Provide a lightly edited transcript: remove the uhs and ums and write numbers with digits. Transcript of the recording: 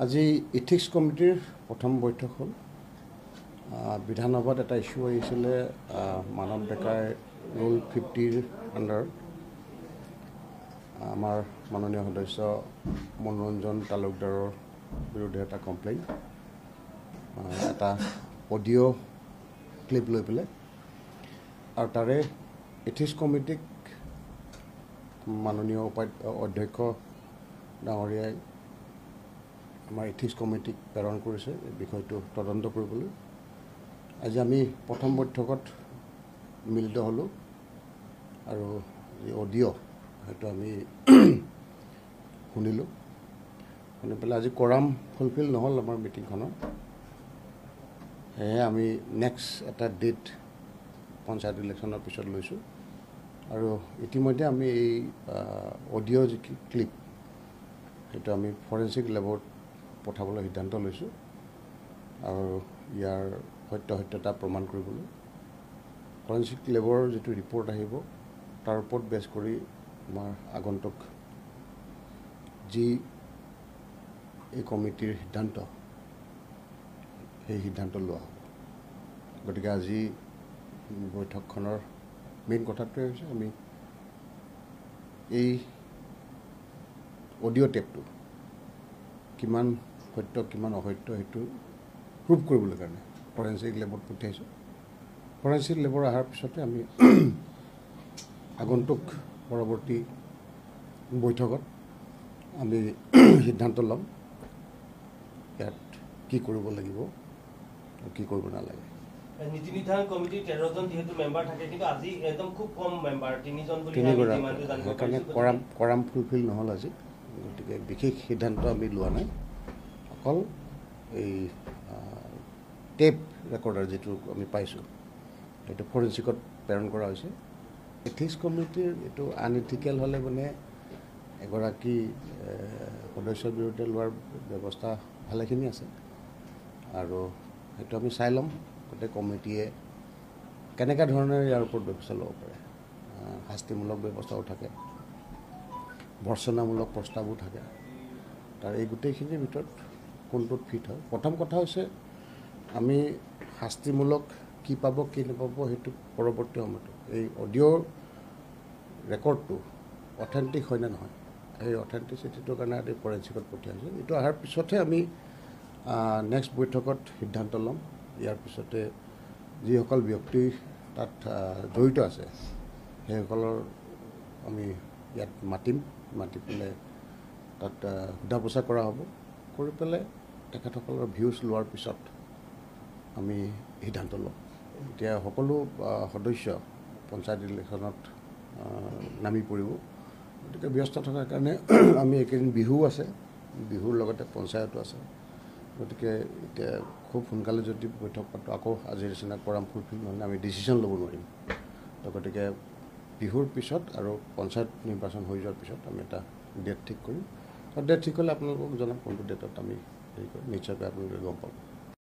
আজি ইথিক্স কমিটিৰ প্ৰথম বৈঠক হ'ল। বিধানসভাত এটা ইছ্যু আহিছিলে, মানৱ ডেকাই ৰুল 50ৰ আণ্ডাৰত আমাৰ মাননীয় সদস্য মনোৰঞ্জন তালুকদাৰৰ বিৰুদ্ধে এটা কমপ্লেইন, এটা অডিঅ' ক্লিপ লৈ পেলাই, আৰু তাৰে ইথিক্স কমিটিক মাননীয় অধ্যক্ষ ডাঙৰীয়াই আমাৰ ইথিক্স কমিটিক প্ৰেৰণ কৰিছে এই বিষয়টো তদন্ত কৰিবলৈ। আজি আমি প্ৰথম বৈঠকত মিলিত হ'লোঁ আৰু যি অডিঅ' সেইটো আমি শুনিলোঁ। শুনি পেলাই আজি কৰাম ফুলফিল নহ'ল আমাৰ মিটিংখনৰ, সেয়েহে আমি নেক্সট এটা ডেট পঞ্চায়ত ইলেকশ্যনৰ পিছত লৈছোঁ। আৰু ইতিমধ্যে আমি এই অডিঅ' যি ক্লিপ সেইটো আমি ফৰেনচিক লেবত পঠাবলৈ সিদ্ধান্ত লৈছোঁ আৰু ইয়াৰ সত্যসত্যতা প্ৰমাণ কৰিবলৈ ফৰেনচিক লেবৰ যিটো ৰিপৰ্ট আহিব তাৰ ওপৰত বেছ কৰি আমাৰ আগন্তুক যি এই কমিটিৰ সিদ্ধান্ত, সেই সিদ্ধান্ত লোৱা হ'ব। গতিকে আজি বৈঠকখনৰ মেইন কথাটোৱে হৈছে আমি এই অডিঅ' টেপটো কিমান সত্য কিমান অসত্য সেইটো প্ৰুভ কৰিবলৈ কাৰণে ফৰেনচিক লেবত পঠিয়াইছোঁ। ফৰেনচিক লেবৰ অহাৰ পিছতে আমি আগন্তুক পৰৱৰ্তী বৈঠকত আমি সিদ্ধান্ত ল'ম ইয়াত কি কৰিব লাগিব আৰু কি কৰিব নালাগে। নীতি নিৰ্ধাৰণ কমিটিৰ 13জন যিহেতু মেম্বাৰ থাকে, কিন্তু আজি একদম খুব কম মেম্বাৰ, 3জন বুলি সেইকাৰণে কৰাম ফুলফিল নহ'ল আজি। গতিকে বিশেষ সিদ্ধান্ত আমি লোৱা নাই, অকল এই টেপ ৰেকৰ্ডাৰ যিটো আমি পাইছোঁ সেইটো ফৰেনচিকত প্ৰেৰণ কৰা হৈছে। এথিক্স কমিটিৰ এইটো আনইথিকেল হ'লে মানে এগৰাকী সদস্যৰ বিৰুদ্ধে লোৱাৰ ব্যৱস্থা ভালেখিনি আছে আৰু সেইটো আমি চাই ল'ম গোটেই কমিটিয়ে কেনেকুৱা ধৰণে ইয়াৰ ওপৰত ব্যৱস্থা ল'ব পাৰে। শাস্তিমূলক ব্যৱস্থাও থাকে, ভৰ্সনামূলক প্ৰস্তাৱো থাকে, তাৰ এই গোটেইখিনিৰ ভিতৰত কোনটোত ফিট হয়। প্ৰথম কথা হৈছে আমি শাস্তিমূলক কি পাব কি নাপাব সেইটো পৰৱৰ্তী সময়ত এই অডিঅ' ৰেকৰ্ডটো অথেণ্টিক হয়নে নহয় সেই অথেণ্টিচিটিটোৰ কাৰণে আজি ফৰেনচিকত পঠিয়াইছোঁ। এইটো অহাৰ পিছতহে আমি নেক্সট বৈঠকত সিদ্ধান্ত ল'ম। ইয়াৰ পিছতে যিসকল ব্যক্তি তাত জড়িত আছে সেইসকলৰ আমি ইয়াত মাতিম, মাতি পেলাই তাত সোধা পোছা কৰা হ'ব, কৰি পেলাই তেখেতসকলৰ ভিউজ লোৱাৰ পিছত আমি সিদ্ধান্ত ল'ম। এতিয়া সকলো সদস্য পঞ্চায়ত ইলেকশ্যনত নামি পৰিব, গতিকে ব্যস্ত থকাৰ কাৰণে আমি এইকেইদিন বিহুও আছে, বিহুৰ লগতে পঞ্চায়তো আছে, গতিকে এতিয়া খুব সোনকালে যদি বৈঠক পাতোঁ আকৌ আজিৰ নিচিনা কৰাম ফুলফিল নহ'লে আমি ডিচিশ্যন ল'ব নোৱাৰিম। তো গতিকে বিহুৰ পিছত আৰু পঞ্চায়ত নিৰ্বাচন হৈ যোৱাৰ পিছত আমি এটা ডেট ঠিক কৰিম আৰু ডেট ঠিক হ'লে আপোনালোকক জনাম কোনটো ডেটত আমি হেৰি কৰিম, নিশ্চয়কৈ আপোনালোকে গম পাব।